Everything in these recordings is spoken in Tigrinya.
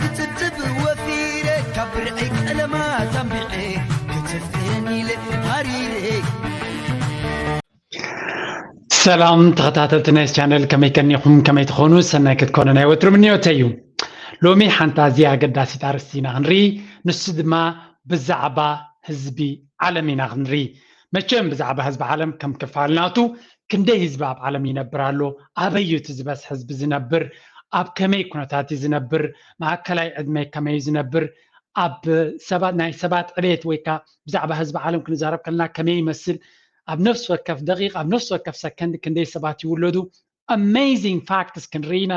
ክጽብጽብ ወፊረ ካብ ብርዒ ቀለማት ኣንቢዐ ክትፍን ኢለ ሃሪረ። ሰላም ተኸታተልቲ ናይ ቻነል፣ ከመይ ከኒኹም? ከመይ ትኾኑ? ሰናይ ክትኮኑ ናይ ወትሩ ምንዮተይ እዩ። ሎሚ ሓንቲ ኣዝያ ኣገዳሲት ኣርእስቲ ኢና ክንርኢ፣ ንሱ ድማ ብዛዕባ ህዝቢ ዓለም ኢና ክንርኢ። መቸም ብዛዕባ ህዝቢ ዓለም ከም ክፋል ናቱ ክንደይ ህዝቢ ኣብ ዓለም ይነብር ኣሎ፣ ኣበይ እዩ እቲ ዝበዝሐ ህዝቢ ዝነብር፣ ኣብ ከመይ ኩነታት እዩ ዝነብር፣ ማእከላይ ዕድመ ከመይ እዩ ዝነብር፣ ኣብ ሰባት ናይ ሰባት ዕቤት ወይ ከዓ ብዛዕባ ህዝቢ ዓለም ክንዛረብ ከለና ከመይ ይመስል፣ ኣብ ነፍሲ ወከፍ ደቂቕ ኣብ ነፍሲ ወከፍ ሰከንድ ክንደይ ሰባት ይውለዱ፣ amazing facts ክንርኢ ኢና።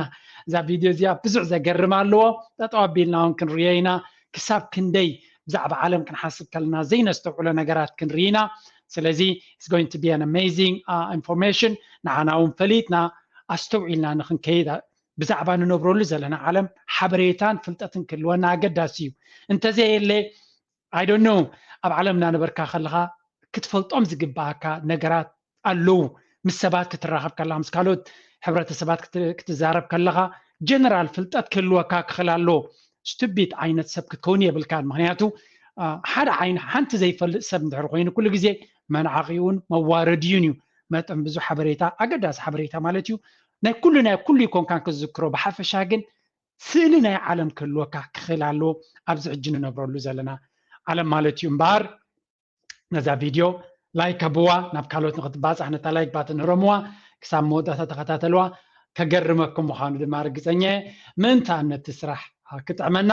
እዛ ቪድዮ እዚኣ ብዙሕ ዘገርም ኣለዎ። ጠጠው ኣቢልና እውን ክንርእዮ ኢና። ክሳብ ክንደይ ብዛዕባ ዓለም ክንሓስብ ከለና ዘይነስተውዕሎ ነገራት ክንርኢ ኢና። ስለዚ it's going to be an amazing information። ንዓና እውን ፈሊጥና ኣስተውዒልና ንክንከይድ ብዛዕባ ንነብረሉ ዘለና ዓለም ሓበሬታን ፍልጠትን ክህልወና ኣገዳሲ እዩ። እንተዘየለ I don't know፣ ኣብ ዓለም እናነበርካ ከለኻ ክትፈልጦም ዝግባኣካ ነገራት ኣለዉ። ምስ ሰባት ክትራኸብ ከለኻ፣ ምስ ካልኦት ሕብረተሰባት ክትዛረብ ከለኻ ጀነራል ፍልጠት ክህልወካ ክኽእል ኣለዎ። ስቱቢድ ዓይነት ሰብ ክትከውን የብልካን። ምክንያቱ ሓደ ዓይኒ ሓንቲ ዘይፈልጥ ሰብ እንድሕር ኮይኑ ኩሉ ግዜ መንዓቂውን መዋረድዩን እዩ። መጠን ብዙሕ ሓበሬታ፣ ኣገዳሲ ሓበሬታ ማለት እዩ፣ ናይ ኩሉ ናይ ኩሉ ይኮንካን ክትዝክሮ። ብሓፈሻ ግን ስእሊ ናይ ዓለም ክህልወካ ክኽእል ኣለዎ፣ ኣብዚ ሕጂ ንነብረሉ ዘለና ዓለም ማለት እዩ። እምበኣር ነዛ ቪድዮ ላይክ ኣብዋ፣ ናብ ካልኦት ንክትባፃሕ ነታ ላይክ ባተን ህረምዋ። ክሳብ መወዳእታ ተኸታተልዋ። ከገርመኩም ምዃኑ ድማ ርግፀኛ እየ። ምእንታን ነቲ ስራሕ ክጥዕመና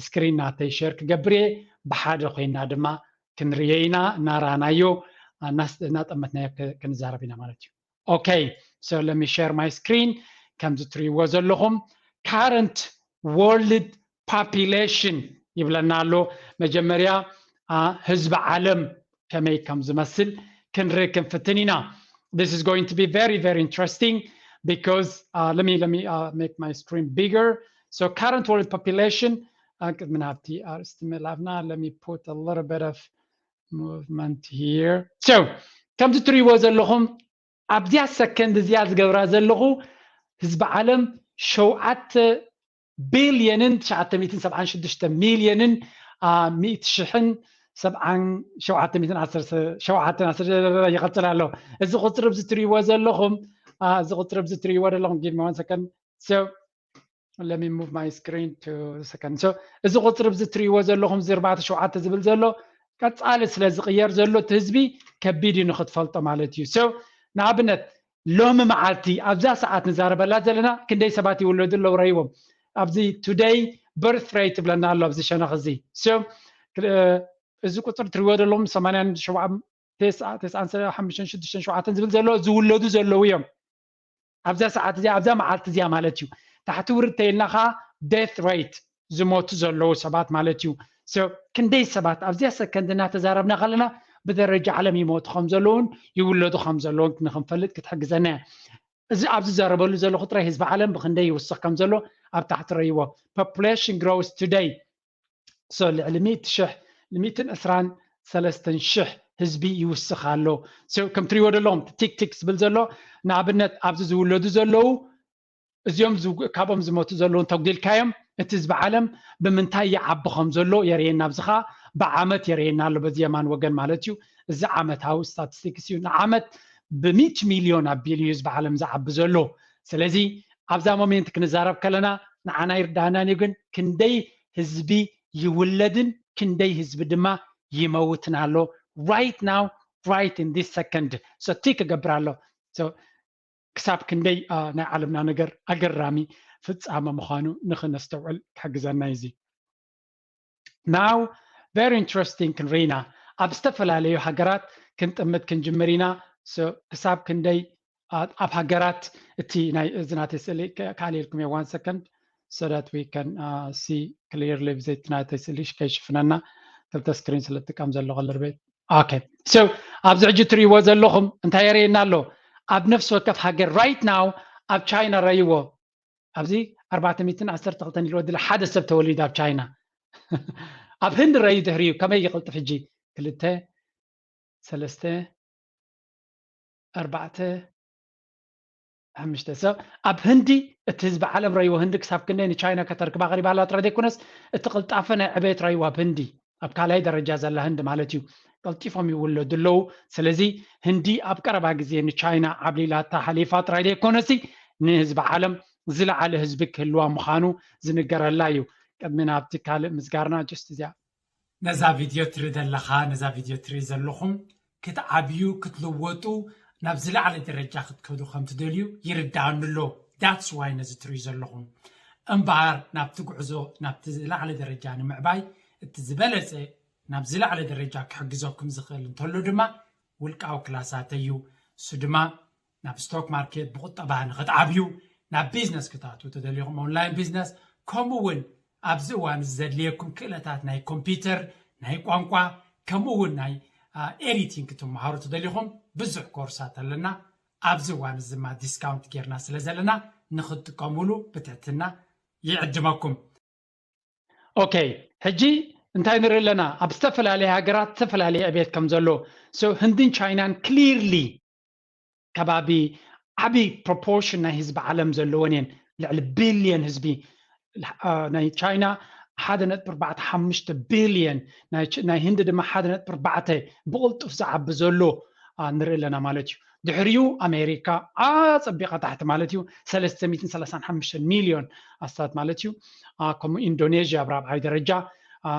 ስክሪን ናተይ ሸር ክገብር እየ። ብሓደ ኮይና ድማ ክንርዮ ኢና። እናረኣናዮ እናስ- እናጠመትናዮ ክ- ክንዛረብ ኢና ማለት እዩ። Okay, so let me share my screen። ከምዚ ትርእይዎ ዘለኹም current world population ይብለና ኣሎ። መጀመርያ ህዝቢ ዓለም ከመይ ከም ዝመስል ክንርኢ ክንፍትን ኢና። This is going to be very, very interesting because uh, let me let me uh, make my screen bigger. So current world population, ቅድሚ ናብቲ ኣርእስቲ ምእላፍና let me put a little bit of movement here. So ከምዚ ትርእይዎ ዘለኹም ኣብዚኣ ሰከንድ እዚኣ ዝገብራ ዘለኹ ህዝቢ ዓለም ሸውዓተ ቢልዮንን ትሽዓተ ሚእትን ሰብዓን ሽዱሽተ ሚልዮንን ሚእቲ ሽሕን ሰብዓን ሸውዓተ ሚእትን ዓሰርተ ሸውዓተን ይቐፅል ኣሎ። እዚ ቁፅሪ ኣብዚ ትርእይዎ ዘለኹም እዚ ቁፅሪ ኣብዚ ትርእይዎ ዘለኹም give me one second. So let me move my screen to second. So እዚ ቁፅሪ ኣብዚ ትርእይዎ ዘለኹም እዚ ኣርባዕተ ሸውዓተ ዝብል ዘሎ ቀፃሊ ስለ ዝቕየር ዘሎ እቲ ህዝቢ ከቢድ እዩ ንክትፈልጦ ማለት እዩ። So ንኣብነት ሎሚ መዓልቲ ኣብዛ ሰዓት ንዛረበላ ዘለና ክንደይ ሰባት ይውለዱ ኣለዉ ረይዎም ኣብዚ ቱደይ በርት ሬት ትብለና ኣሎ ኣብዚ ሸነኽ እዚ። So እዚ ቁፅሪ ትሪዎ ዘለኹም ሰማንያን ሸውዓን ተስዓን ሓሙሽተን ሽዱሽተን ሸውዓተን ዝብል ዘሎ ዝውለዱ ዘለዉ እዮም። ኣብዛ ሰዓት እዚኣ ኣብዛ መዓልቲ እዚኣ ማለት እዩ። ታሕቲ ውርድ ተይልና ከዓ ዴት ሬት ዝሞቱ ዘለዉ ሰባት ማለት እዩ። ክንደይ ሰባት ኣብዚኣ ሰከንድ እናተዛረብና ከለና ብደረጃ ዓለም ይሞቱ ከም ዘለውን ይውለዱ ከም ዘለውን ንክንፈልጥ ክትሕግዘና እያ። እዚ ኣብዚ ዘረበሉ ዘለኹ ጥራይ ህዝቢ ዓለም ብክንደይ ይውስኽ ከም ዘሎ ኣብ ታሕቲ ረይዎ። Population growth today ልዕሊ ሚእቲ ሽሕ ሚእትን ዕስራን ሰለስተን ሽሕ ህዝቢ ይውስኽ ኣሎ። ከም ትሪእዎ ዘለኹም ቲክቲክ ዝብል ዘሎ ንኣብነት ኣብዚ ዝውለዱ ዘለዉ እዚኦም ካብኦም ዝሞቱ ዘለዉ እንተጉዲልካዮም እቲ ህዝቢ ዓለም ብምንታይ ይዓቢ ከም ዘሎ የርእየና። ኣብዚ ከዓ ብዓመት የርእየና ኣሎ በዚ የማን ወገን ማለት እዩ። እዚ ዓመታዊ ስታቲስቲክስ እዩ። ንዓመት ብሚእቲ ሚልዮን ኣቢሉ እዩ ህዝቢ ዓለም ዝዓቢ ዘሎ። ስለዚ ኣብዛ ሞሜንት ክንዛረብ ከለና ንዓና ይርዳእናን እዩ፣ ግን ክንደይ ህዝቢ ይውለድን ክንደይ ህዝቢ ድማ ይመውትን ኣሎ right now right in this second። So ቲ ክገብር ኣሎ። ክሳብ ክንደይ ናይ ዓለምና ነገር ኣገራሚ ፍፃመ ምዃኑ ንክነስተውዕል ክሕግዘና እዩ እዚ። Now very interesting ክንርኢ ኢና። ኣብ ዝተፈላለዩ ሃገራት ክንጥምት ክንጅምር ኢና። ክሳብ ክንደይ ኣብ ሃገራት እቲ ናይ እዚ ናተይ ስእሊ ካልየልኩም እየ one second so that we can see clearly ብዘይቲ ናተይ ስእሊ ከይሽፍነና ክልተ ስክሪን ስለ ትጥቀም ዘለኹ ልርቤት okay so ኣብዚ ሕጂ ትርእይዎ ዘለኹም እንታይ የርእየና ኣሎ ኣብ ነፍሲ ወከፍ ሃገር right now ኣብ ቻይና ረይዎ ኣብዚ ኣርባዕተ ሚእትን ዓሰርተ ክልተን ኢልዎ ድለ ሓደ ሰብ ተወሊዱ ኣብ ቻይና ኣብ ህንዲ ረዩ ድሕሪኡ ከመይ ይቕልጥፍ ሕጂ ክልተ ሰለስተ ኣርባዕተ ሓሙሽተ ሰብ ኣብ ህንዲ፣ እቲ ህዝቢ ዓለም ረይዎ፣ ህንዲ ክሳብ ክንደይ ንቻይና ከተርክባ ቀሪባ ኣላ ጥራይ ዘይኮነስ፣ እቲ ቅልጣፈ ናይ ዕቤት ረይዎ ኣብ ህንዲ፣ ኣብ ካልኣይ ደረጃ ዘላ ህንዲ ማለት እዩ። ቀልጢፎም ይውለዱ ኣለዉ። ስለዚ ህንዲ ኣብ ቀረባ ግዜ ንቻይና ዓብሊላታ ሓሊፋ ጥራይ ዘይኮነሲ፣ ንህዝቢ ዓለም ዝለዓለ ህዝቢ ክህልዋ ምዃኑ ዝንገረላ እዩ። ቅድሚ ናብቲ ካልእ ምስጋርና፣ just እዚኣ። ነዛ ቪድዮ ትርኢ ዘለኻ፣ ነዛ ቪድዮ ትርኢ ዘለኹም፣ ክትዓብዩ፣ ክትልወጡ፣ ናብ ዝለዓለ ደረጃ ክትከዱ ከም ትደልዩ ይርድኣኒ ኣሎ። That's why ነዚ ትርእዩ ዘለኹም። እምበኣር ናብቲ ጉዕዞ፣ ናብቲ ዝለዓለ ደረጃ ንምዕባይ፣ እቲ ዝበለጸ ናብ ዝለዓለ ደረጃ ክሕግዘኩም ዝኽእል እንተሎ ድማ ውልቃዊ ክላሳት እዩ። እሱ ድማ ናብ ስቶክ ማርኬት ብቁጠባ ንክትዓብዩ፣ ናብ ቢዝነስ ክትኣትዉ ተደሊኹም፣ ኦንላይን ቢዝነስ፣ ከምኡ እውን ኣብዚ እዋን እዚ ዘድልየኩም ክእለታት ናይ ኮምፒውተር፣ ናይ ቋንቋ፣ ከምኡ እውን ናይ፣ አ፣ ኤዲቲንግ ክትመሃሩ ተደሊኹም ብዙሕ ኮርሳት ኣለና። ኣብዚ እዋን እዚ ድማ ዲስካውንት ጌርና ስለ ዘለና ንክትጥቀሙሉ ብትሕትና ይዕድመኩም። ኦኬ፣ ሕጂ እንታይ ንርኢ ኣለና? ኣብ ዝተፈላለየ ሃገራት ዝተፈላለየ ዕቤት ከም ዘሎ። So ህንድን ቻይናን ክሊርሊ ከባቢ ዓቢ ፕሮፖርሽን ናይ ህዝቢ ዓለም ዘለወን እየን። ልዕሊ ቢልየን ህዝቢ፣ አ፣ ናይ ቻይና ሓደ ነጥቢ ኣርባዕተ ሓሙሽተ ቢልየን፣ ናይ ች-፣ ናይ ህንዲ ድማ ሓደ ነጥቢ ኣርባዕተ፣ ብቕልጡፍ ዝዓቢ ዘሎ፣ አ፣ ንርኢ ኣለና ማለት እዩ። ድሕሪኡ ኣሜሪካ ኣጸቢቓ ታሕቲ ማለት እዩ፣ ሰለስተ ሚእትን ሰላሳን ሓሙሽተን ሚልዮን ኣስታት ማለት እዩ። አ፣ ከምኡ ኢንዶኔዥያ ኣብ ራብዓይ ደረጃ። አ፣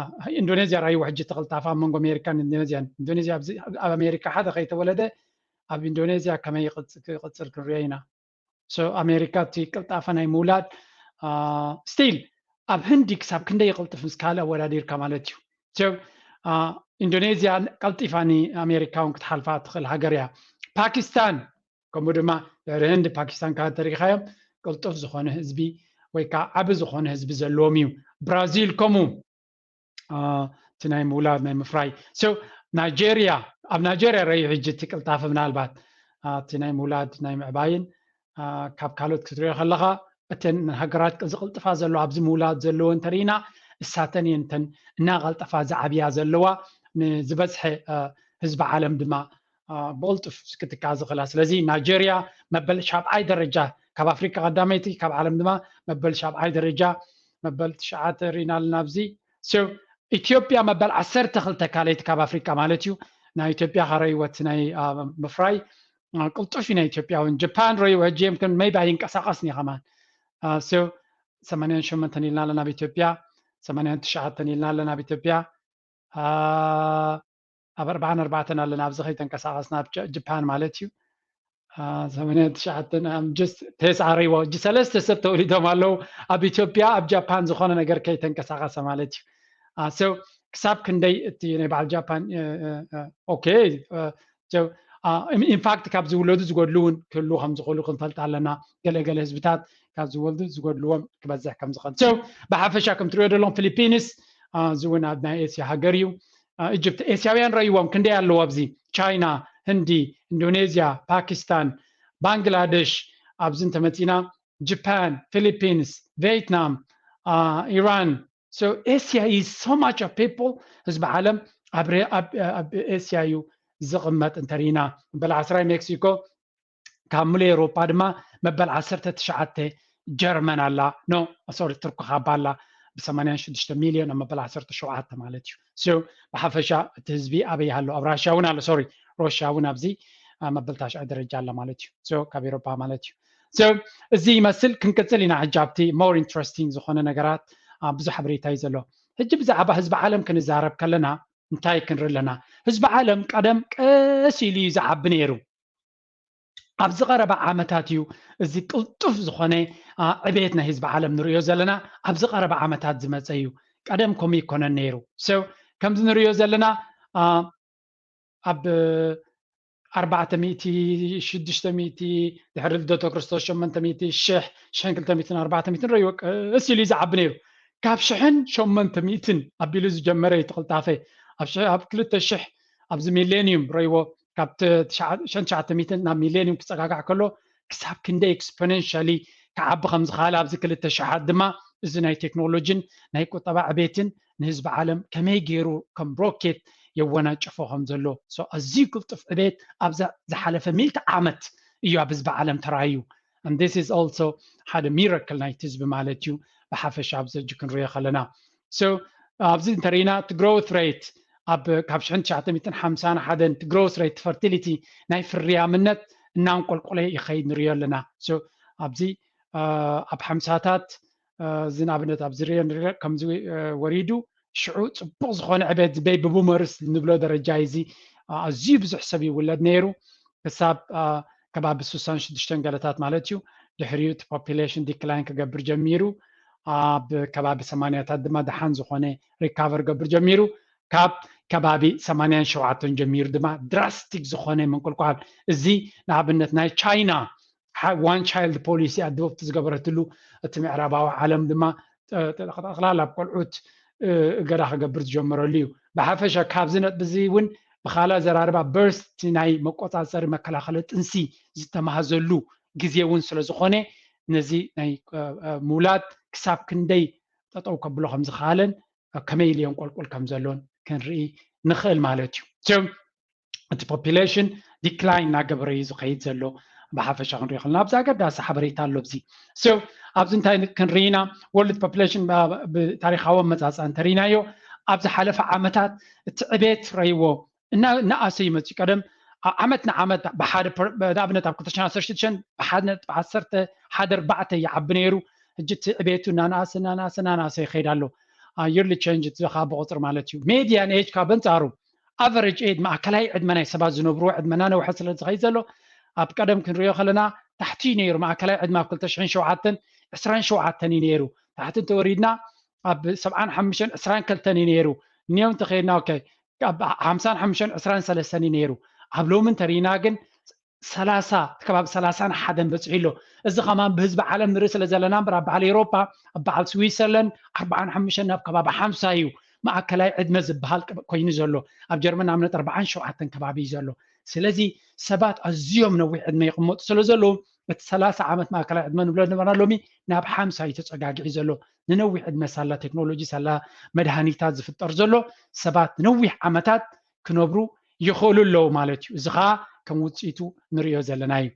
ኢንዶኔዝያ ራይዎ ሕጂ ተቐልጣፋ ኣብ መንጎ ኣሜሪካን ኢንዶኔዝያን። ኢንዶኔዝያ ኣብዚ፣ ኣብ ኣሜሪካ ሓደ ከይተወለደ ኣብ ኢንዶኔዝያ ከመይ ይቕጽ-፣ ክቕጽል ክንሪኦ ኢና። So ኣሜሪካ እቲ ቅልጣፈ ናይ ምውላድ፣ አ፣ ስቲል ኣብ ህንዲ ክሳብ ክንደይ ይቕልጥፍ ምስ ካልእ ኣወዳዲርካ ማለት እዩ። So፣ አ፣ ኢንዶኔዝያ ቀልጢፋ ንኣሜሪካ እውን ክትሓልፋ ትኽእል ሃገር እያ። ፓኪስታን ከምኡ ድማ ድሕሪ ህንዲ ፓኪስታን ካብ ተሪኻዮም ቅልጡፍ ዝኾነ ህዝቢ ወይ ከዓ ዓቢ ዝኾነ ህዝቢ ዘለዎም እዩ። ብራዚል ከምኡ፣ አ፣ እቲ ናይ ምውላድ ናይ ምፍራይ። So ናይጄርያ፣ ኣብ ናይጄርያ ረዩ ሕጂ እቲ ቅልጣፈ ምናልባት፣ አ፣ እቲ ናይ ምውላድ ናይ ምዕባይን፣ አ፣ ካብ ካልኦት ክትሪኦ ከለኻ እተን ሃገራት ዝቕልጥፋ ዘሎ ኣብዚ ምውላድ ዘለዎ እንተሪኢና እሳተን እየን እተን እናቐልጠፋ ዝዓብያ ዘለዋ ንዝበዝሐ፣ አ፣ ህዝቢ ዓለም ድማ፣ አ፣ ብቕልጡፍ ክትካእ ዝኽእላ። ስለዚ ናይጄርያ መበል ሻብዓይ ደረጃ ካብ ኣፍሪቃ ቀዳመይቲ ካብ ዓለም ድማ መበል ሻብዓይ ደረጃ መበል ትሽዓተ ርኢና ኣለና ኣብዚ። So ኢትዮጵያ መበል ዓሰርተ ክልተ ካልኣይቲ ካብ ኣፍሪቃ ማለት እዩ። ናይ ኢትዮጵያ ከረይወት ናይ፣ አ፣ ምፍራይ፣ አ፣ ቅልጡፍ እዩ ናይ ኢትዮጵያ እውን። ጃፓን ረይዎ ሕጂ እዮም ግን maybe ኣይንቀሳቐስን እዩ ከማን። አ፣ so ሰማንያን ሸሞንተን ኢልና ኣለና ኣብ ኢትዮጵያ፣ ሰማንያን ትሽዓተን ኢልና ኣለና ኣብ ኢትዮጵያ። አ፣ ኣብ ኣርባዓን ኣርባዕተን ኣለና ኣብዚ ከይተንቀሳቐስና ኣብ ጃ-፣ ጃፓን ማለት እዩ። አ፣ ሰማንያን ትሽዓተን፣ I'm just ተስዓ ረይዎ። ሕጂ ሰለስተ ሰብ ተወሊዶም ኣለዉ ኣብ ኢትዮጵያ፣ ኣብ ጃፓን ዝኾነ ነገር ከይተንቀሳቐሰ ማለት እዩ። አ፣ so ክሳብ ክንደይ እቲ ናይ በዓል ጃፓን፣ እ፣ እ፣ እ፣ ኦኬ፣ እ፣ so፣ አ፣ ኢን-፣ ኢንፋክት ካብ ዝውለዱ ዝጎድሉ እውን ክህሉ ከም ዝኽእሉ ክንፈልጥ ኣለና። ገለገለ ህዝብታት ካብ ዝወልዱ ዝጎድልዎም ክበዝሕ ከም ዝኽእል። So ብሓፈሻ ከም ትሪኦ ዘለኹም ፊሊፒንስ፣ አ፣ እዚ እውን ኣብ ናይ ኤስያ ሃገር እዩ። አ፣ ኢጅፕት ኤስያውያን ረይዎም ክንደይ ኣለዉ ኣብዚ? ቻይና፣ ህንዲ፣ ኢንዶኔዝያ፣ ፓኪስታን፣ ባንግላደሽ፣ ኣብዚ እንተመፂና ጃፓን፣ ፊሊፒንስ፣ ቬትናም፣ አ፣ ኢራን። So ኤስያ is so much of people፣ ህዝቢ ዓለም ኣብ ረ-፣ ኣብ፣ ኣብ ኤስያ እዩ ዝቕመጥ እንተሪኢና። መበል ዓስራይ ሜክሲኮ፣ ካብ ሙሉእ ኤውሮጳ ድማ መበል ዓሰርተ ትሽዓተ ጀርመን ኣላ። ኖ፣ ሶሪ፣ ቱርኪ ካብ ኣላ ብሰማንያን ሽዱሽተ ሚልዮን ኣብ መበል ዓሰርተ ሸውዓተ ማለት እዩ። So ብሓፈሻ እቲ ህዝቢ ኣበይ ኣሎ? ኣብ ራሽያ እውን ኣሎ። ሶሪ፣ ሮሽያ እውን ኣብዚ፣ አ፣ መበል ታሽዓይ ደረጃ ኣላ ማለት እዩ። So ካብ ኤውሮጳ ማለት እዩ። So እዚ ይመስል። ክንቅጽል ኢና ሕጂ ኣብቲ more interesting ዝኾነ ነገራት፣ አ፣ ብዙሕ ሓበሬታ እዩ ዘሎ። ሕጂ ብዛዕባ ህዝቢ ዓለም ክንዛረብ ከለና እንታይ ክንርኢ ኣለና? ህዝቢ ዓለም ቀደም ቀስ ኢሉ እዩ ዝዓቢ ነይሩ። ኣብዚ ቀረባ ዓመታት እዩ እዚ ቅልጡፍ ዝኾነ፣ አ፣ ዕቤት ናይ ህዝቢ ዓለም ንርእዮ ዘለና። ኣብዚ ቀረባ ዓመታት ዝመጸ እዩ። ቀደም ከምኡ ይኮነን ነይሩ። So ከምዚ ንርእዮ ዘለና፣ አ፣ ኣብ ኣርባዕተ ሚእቲ፣ ሽዱሽተ ሚእቲ፣ ድሕሪ ልደቶ ክርስቶስ ሸሞንተ ሚእቲ፣ ሽሕ፣ ሽሕን ክልተ ሚእትን ኣርባዕተ ሚእትን ረይዎ ቀስ ኢሉ እዩ ዝዓቢ ነይሩ። ካብ ሽሕን ሸሞንተ ሚእትን ኣቢሉ ዝጀመረ እዩ እቲ ቅልጣፈ። ኣብ ሽሕ፣ ኣብ ክልተ ሽሕ፣ ኣብዚ ሚሌኒዩም ረይዎ፣ ካብ ተ-፣ ትሽዓ-፣ ሽሕን ትሽዓተ ሚእትን ናብ ሚሌኒዩም ክጸጋጋዕ ከሎ ክሳብ ክንደይ ኤክስፖኔንሻሊ ክዓቢ ከም ዝኸኣለ፣ ኣብዚ ክልተ ሽሓት ድማ እዚ ናይ ቴክኖሎጂን ናይ ቁጠባ ዕቤትን ንህዝቢ ዓለም ከመይ ገይሩ ከም ሮኬት የወናጭፎ ከም ዘሎ። So ኣዝዩ ቅልጡፍ ዕቤት ኣብዛ ዝሓለፈ ሚእቲ ዓመት እዩ ኣብ ህዝቢ ዓለም ተራእዩ። And this is also ሓደ miracle ናይቲ ህዝቢ ማለት እዩ። ብሓፈሻ ኣብዚ ሕጂ ክንሪኦ ከለና so ኣብዚ እንተሪኢና እቲ growth rate ኣብ ካብ ሽሕን ትሽዓተ ሚእትን ሓምሳን ሓደን እቲ growth rate fertility ናይ ፍርያምነት እናንቆልቆለ ይኸይድ ንሪኦ ኣለና። So ኣብዚ ኣብ ሓምሳታት እዚ ንኣብነት ኣብዚ ሪኦ ከምዚ ወሪዱ ሽዑ ፅቡቅ ዝኾነ ዕቤት baby boomers ንብሎ ደረጃ እዚ ኣዝዩ ብዙሕ ሰብ ይውለድ ነይሩ ክሳብ ከባቢ ስሳን ሽዱሽተን ገለታት ማለት እዩ። ድሕሪኡ እቲ population decline ክገብር ጀሚሩ ኣብ ከባቢ ሰማንያታት ድማ ደሓን ዝኾነ recover ገብር ጀሚሩ ካብ ከባቢ ሰማንያን ሸውዓተን ጀሚሩ ድማ drastic ዝኾነ ምንቁልቋል እዚ ንኣብነት ናይ ቻይና one child policy adopted ዝገበረትሉ እቲ ምዕራባዊ ዓለም ድማ ጠቕላላ ኣብ ቆልዑት እገዳ ክገብር ዝጀመረሉ እዩ። ብሓፈሻ ካብዚ ነጥቢ እዚ እውን ብካላ ዘራርባ birth ናይ መቆፃፀሪ መከላኸሊ ጥንሲ ዝተማሃዘሉ ግዜ እውን ስለዝኾነ ነዚ ናይ ምውላድ ክሳብ ክንደይ ጠጠው ከብሎ ከምዝኸኣለን ከመይ ኢሉ የንቆልቁል ከምዘሎን ክንርኢ ንኽእል ማለት እዩ። እቲ population decline እናገበረ እዩ ዝኸይድ ዘሎ። ብሓፈሻ ክንሪኦ ከለና ኣብዚ ኣገዳሲ ሓበሬታ ኣሎ። ኣብዚ ኣብዚ እንታይ ክንርኢ ኢና? World population ብታሪካዊ ኣመፃፅኣ እንተሪኢናዮ ኣብ ዝሓለፈ ዓመታት እቲ ዕቤት ረይዎ እናኣሰ ይመፅእ። ቀደም ዓመት ንዓመት ብሓደ ንኣብነት ኣብ ክልተ ሽሕን ዓሰርተ ሽዱሽተን ብሓደ ነጥቢ ዓሰርተ ሓደ ኣርባዕተ ይዓቢ ነይሩ። ሕጂ እቲ ዕቤቱ እናነኣሰ እናነኣሰ እናነኣሰ ይኸይድ ኣሎ። Yearly change እቲ ከዓ ብቁፅሪ ማለት እዩ። Median age ከዓ በንፃሩ average age ማእከላይ ዕድመ ናይ ሰባት ዝነብርዎ ዕድመ እናነውሐ ስለ ዝኸይድ ዘሎ ኣብ ቀደም ክንሪኦ ከለና ታሕቲ እዩ ነይሩ። ማእከላይ ዕድመ ኣብ ክልተ ሽሕን ሸውዓተን ዕስራን ሸውዓተን እዩ ነይሩ። ታሕቲ እንተወሪድና ኣብ ሰብዓን ሓሙሽተን ዕስራን ክልተን እዩ ነይሩ። እኒኦ እንተኸይድና okay ኣብ ሓምሳን ሓሙሽተን ዕስራን ሰለስተን እዩ ነይሩ። ኣብ ሎሚ እንተሪእና ግን ሰላሳ ከባቢ ሰላሳን ሓደን በፂሑ ኣሎ። እዚ ከማን ብህዝቢ ዓለም ንርኢ ስለ ዘለና እምበር ኣብ በዓል ኤሮፓ ኣብ በዓል ስዊሰርላንድ ኣርባዓን ሓሙሽተን ናብ ከባቢ ሓምሳ እዩ ማእከላይ ዕድመ ዝበሃል ኮይኑ ዘሎ። ኣብ ጀርመን ንኣብነት ኣርባዓን ሸውዓተን ከባቢ እዩ ዘሎ። ስለዚ ሰባት ኣዝዮም ነዊሕ ዕድመ ይቕመጡ ስለ ዘለዉ እቲ ሰላሳ ዓመት ማእከላይ ዕድመ ንብሎ ነበርና ሎሚ ናብ ሓምሳ እዩ ተፀጋጊዑ ዘሎ። ንነዊሕ ዕድመ ሳላ ቴክኖሎጂ ሳላ መድሃኒታት ዝፍጠር ዘሎ ሰባት ንነዊሕ ዓመታት ክነብሩ ይኽእሉ ኣለዉ ማለት እዩ። እዚ ከዓ ከም ውፅኢቱ ንሪኦ ዘለና እዩ።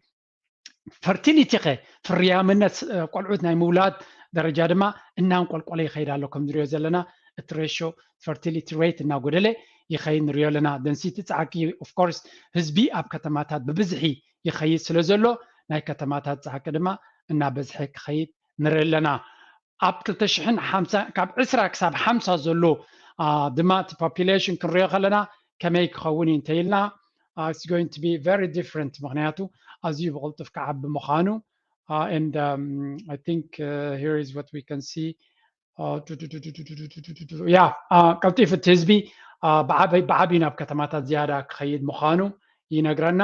Fertility ከ ፍርያምነት ቆልዑት ናይ ምውላድ ደረጃ ድማ እናንቆልቆለ ይኸይድ ኣሎ። ከም ንሪኦ ዘለና እቲ ratio fertility rate እናጎደለ ይኸይድ ንሪኦ ኣለና። Density ፃዕቂ of course ህዝቢ ኣብ ከተማታት ብብዝሒ ይኸይድ ስለ ዘሎ ናይ ከተማታት ፃዕቂ ድማ እናበዝሐ ክኸይድ ንርኢ ኣለና። ኣብ ክልተ ሽሕን ሓምሳን ካብ ዕስራ ክሳብ ሓምሳ ዘሎ ድማ እቲ population ክንሪኦ ከለና ከመይ ክኸውን እዩ እንተኢልና it's going to be very different ምክንያቱ ኣዝዩ ብቕልጡፍ ክዓቢ ምዃኑ and I think here is what we can see yeah ቀልጢፉ እቲ ህዝቢ ብዓብዩ ናብ ከተማታት ዝያዳ ክኸይድ ምዃኑ ይነግረና።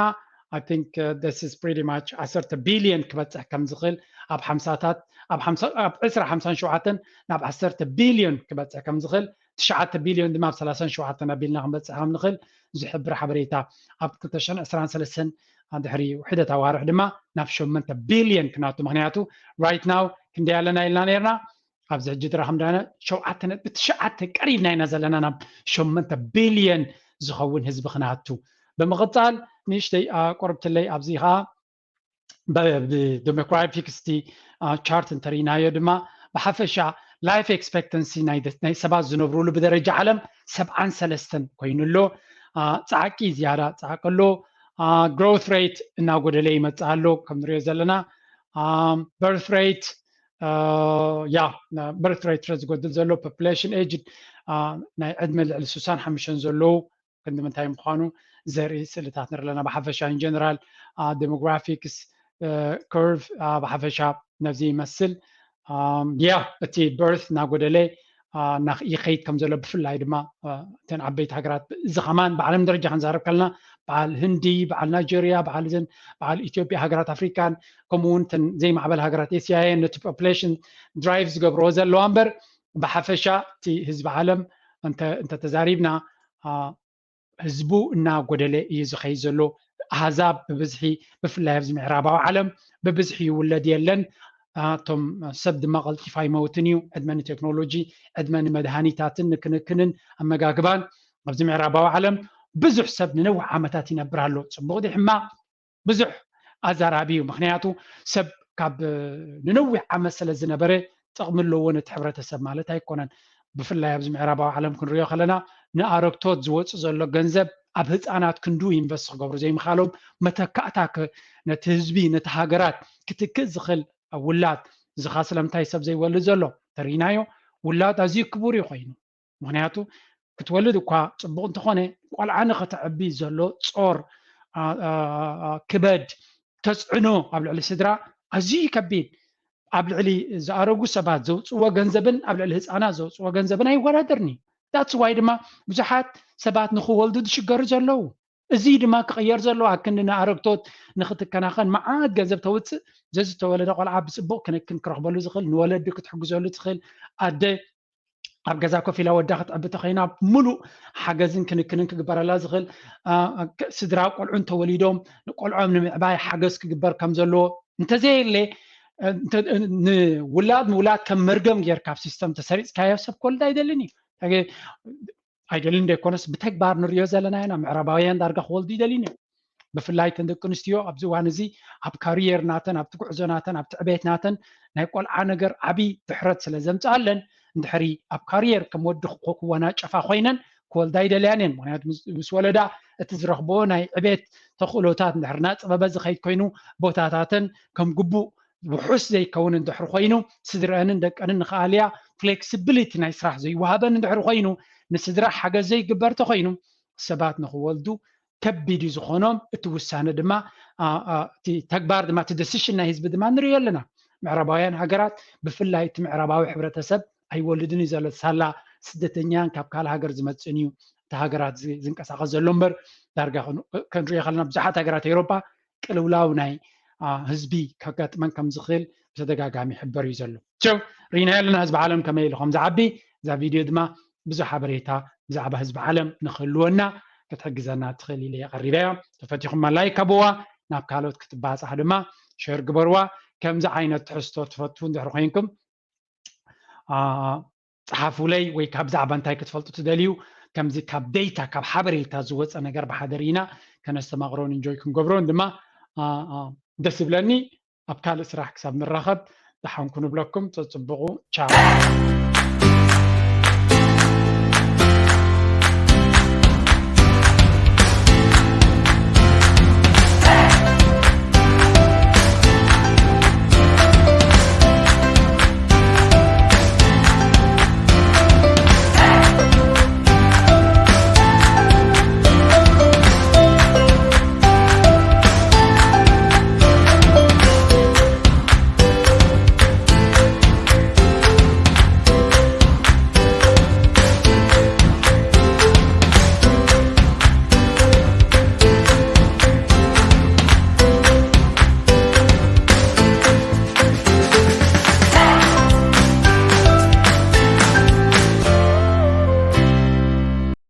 I think this is pretty much ዓሰርተ ቢልዮን ክበፅሕ ከም ዝኽእል ኣብ ሓምሳታት ኣብ ዕስራ ሓምሳን ሸውዓተን ናብ ዓሰርተ ቢልዮን ክበፅሕ ከም ዝኽእል ትሽዓተ ቢልዮን ድማ ኣብ ሰላሳን ሸውዓተን ኣቢልና ክንበፅሕ ከም ንኽእል ዝሕብር ሓበሬታ ኣብ ክልተ ሽሕን ዕስራን ሰለስተን ድሕሪ ውሕደት ኣዋርሕ ድማ ናብ ሸመንተ ቢልዮን ክናቱ ምክንያቱ right now ክንደይ ኣለና ኢልና ነርና ኣብዚ ሕጂ ድራ ከም ዳነ ሸውዓተ ነጥቢ ትሽዓተ ቀሪብና ኢና ዘለና ናብ ሸመንተ ቢልዮን ዝኸውን ህዝቢ ክናቱ ብምቕፃል ንእሽተይ ቆርብትለይ ኣብዚ ከዓ ብደሞግራፊክስ እቲ ቻርት እንተሪኢናዮ ድማ ብሓፈሻ life expectancy ናይ ሰባት ዝነብሩሉ ብደረጃ ዓለም ሰብዓን ሰለስተን ኮይኑ ኣሎ። ፃዕቂ ዝያዳ ፃዕቂ ኣሎ። Growth rate እናጎደለ ይመፅእ ኣሎ ከም ንሪኦ ዘለና birth rate yeah birth rate ዝጎድል ዘሎ population age ናይ ዕድመ ልዕሊ ስሳን ሓሙሽተን ዘለዉ ክንዲ ምንታይ ምዃኑ ዘርኢ ስእልታት ንርኢ ኣለና። ብሓፈሻ in general demographics curve ብሓፈሻ ነዚ ይመስል። Yeah እቲ birth እናጎደለ ይኸይድ ከም ዘሎ ብፍላይ ድማ እተን ዓበይቲ ሃገራት እዚ ከማን ብዓለም ደረጃ ክንዛረብ ከለና በዓል ህንዲ፣ በዓል ናይጀርያ፣ በዓል እዘን በዓል ኢትዮጵያ፣ ሃገራት ኣፍሪካን ከምኡ እውን እተን ዘይማዕበል ሃገራት ኤስያ እየን ነቲ population drive ዝገብርዎ ዘለዋ እምበር ብሓፈሻ እቲ ህዝቢ ዓለም እንተተዛሪብና ህዝቡ እናጎደለ እዩ ዝኸይድ ዘሎ። ኣህዛብ ብብዝሒ ብፍላይ ኣብዚ ምዕራባዊ ዓለም ብብዝሒ ይውለድ የለን። እቶም ሰብ ድማ ቀልጢፋ ይመውትን እዩ። ዕድመ ንቴክኖሎጂ፣ ዕድመ ንመድሃኒታትን ንክንክንን ኣመጋግባን ኣብዚ ምዕራባዊ ዓለም ብዙሕ ሰብ ንነዊሕ ዓመታት ይነብር ኣሎ። ፅቡቕ ዲ ሕማቕ ብዙሕ ኣዛራቢ እዩ። ምክንያቱ ሰብ ካብ ንነዊሕ ዓመት ስለ ዝነበረ ጥቕሚ ኣለዎ ነቲ ሕብረተሰብ ማለት ኣይኮነን። ብፍላይ ኣብዚ ምዕራባዊ ዓለም ክንሪኦ ከለና ንኣረግቶት ዝወፅእ ዘሎ ገንዘብ ኣብ ህፃናት ክንዱ ኢንቨስት ክገብሩ ዘይምኻሎም መተካእታ ነቲ ህዝቢ ነቲ ሃገራት ክትክእ ዝኽእል ውላድ ዝኻ ስለምንታይ ሰብ ዘይወልድ ዘሎ ተሪናዮ። ውላድ ኣዝዩ ክቡር እዩ ኮይኑ ምክንያቱ ክትወልድ እኳ ፅቡቕ እንተኾነ ቆልዓ ንኸተዕቢ ዘሎ ፆር ክበድ ተፅዕኖ ኣብ ልዕሊ ስድራ ኣዝዩ ከቢድ ኣብ ልዕሊ ዝኣረጉ ሰባት ዘውፅዎ ገንዘብን ኣብ ልዕሊ ህፃናት ዘውፅዎ ገንዘብን ኣይወዳደርኒ። ዳትስ ዋይ ድማ ብዙሓት ሰባት ንክወልዱ ዝሽገሩ ዘለዉ። እዚ ድማ ክቕየር ዘለዎ ኣክንዲ ንኣረግቶት ንክትከናኸን መዓት ገንዘብ ተውፅእ ዘዝተወለደ ቆልዓ ብፅቡቕ ክንክን ክረኽበሉ ዝኽእል ንወለዲ ክትሕግዘሉ ትኽእል ኣደ ኣብ ገዛ ኮፍ ኢላ ወዳ ክትዕቢ ተኸይና ሙሉእ ሓገዝን ክንክንን ክግበረላ ዝኽእል ስድራ ቆልዑ እንተወሊዶም ንቆልዖም ንምዕባይ ሓገዝ ክግበር ከም ዘለዎ እንተዘየለ ንውላድ ምውላድ ከም መርገም ጌርካ ኣብ ሲስተም ተሰሪፅካዮ ሰብ ክወልድ ኣይደልን እዩ። ኣይደልን ዘይኮነስ ብተግባር ንሪኦ ዘለና ኢና። ምዕራባውያን ዳርጋ ክወልዱ ይደልዩን እዮም። ብፍላይ ተን ደቂ ኣንስትዮ ኣብዚ እዋን እዚ ኣብ ካሪየር ናተን ኣብቲ ጉዕዞ ናተን ኣብቲ ዕቤት ናተን ናይ ቆልዓ ነገር ዓብዪ ድሕረት ስለ ዘምፅኣለን እንድሕሪ ኣብ ካሪየር ከም ወዲ ክወናጨፋ ኮይነን ክወልዳ ይደልያን እየን። ምክንያቱ ምስ ወለዳ እቲ ዝረኽቦ ናይ ዕቤት ተኽእሎታት እንድሕር እናፀበበ ዝኸይድ ኮይኑ ቦታታተን ከም ግቡእ ውሑስ ዘይከውን እንድሕር ኮይኑ ስድረአንን ደቀንን ንኽኣልያ ፍሌክሲቢሊቲ ናይ ስራሕ ዘይወሃበን እንድሕር ኮይኑ ንስድራ ሓገዝ ዘይግበር ተኮይኑ ሰባት ንክወልዱ ከቢድ እዩ ዝኾኖም። እቲ ውሳነ ድማ ተግባር ድማ እቲ ደሲሽን ናይ ህዝቢ ድማ ንሪኦ ኣለና። ምዕራባውያን ሃገራት ብፍላይ እቲ ምዕራባዊ ሕብረተሰብ ኣይወልድን እዩ ዘሎ ሳላ ስደተኛን ካብ ካልእ ሃገር ዝመፅእን እዩ እቲ ሃገራት ዝንቀሳቐስ ዘሎ እምበር ዳርጋ ክንሪኦ ከለና ብዙሓት ሃገራት ኤውሮፓ ቅልውላው ናይ ህዝቢ ከጋጥመን ከም ዝኽእል ብተደጋጋሚ ይሕበር እዩ ዘሎ። ቸው ሪና ኣለና ህዝቢ ዓለም ከመይ ኢሉ ከም ዝዓቢ እዛ ቪድዮ ድማ ብዙሕ ሓበሬታ ብዛዕባ ህዝቢ ዓለም ንክህልወና ክትሕግዘና ትኽእል ኢለ የቐሪበያ። ተፈቲኹማ ላይክ ኣብዋ፣ ናብ ካልኦት ክትባፃሕ ድማ ሸር ግበርዋ። ከምዚ ዓይነት ትሕዝቶ ትፈትዉ እንድሕር ኮይንኩም ፀሓፉለይ ወይ ካብ ዛዕባ እንታይ ክትፈልጡ ትደልዩ ከምዚ ካብ ዴታ ካብ ሓበሬታ ዝወፀ ነገር ብሓደ ርኢና ከነስተማቕሮን እንጆይ ክንገብሮን ድማ ደስ ይብለኒ። ኣብ ካልእ ስራሕ ክሳብ ንራኸብ ደሓን ኩኑ ብለኩም። ተፅብቑ። ቻው።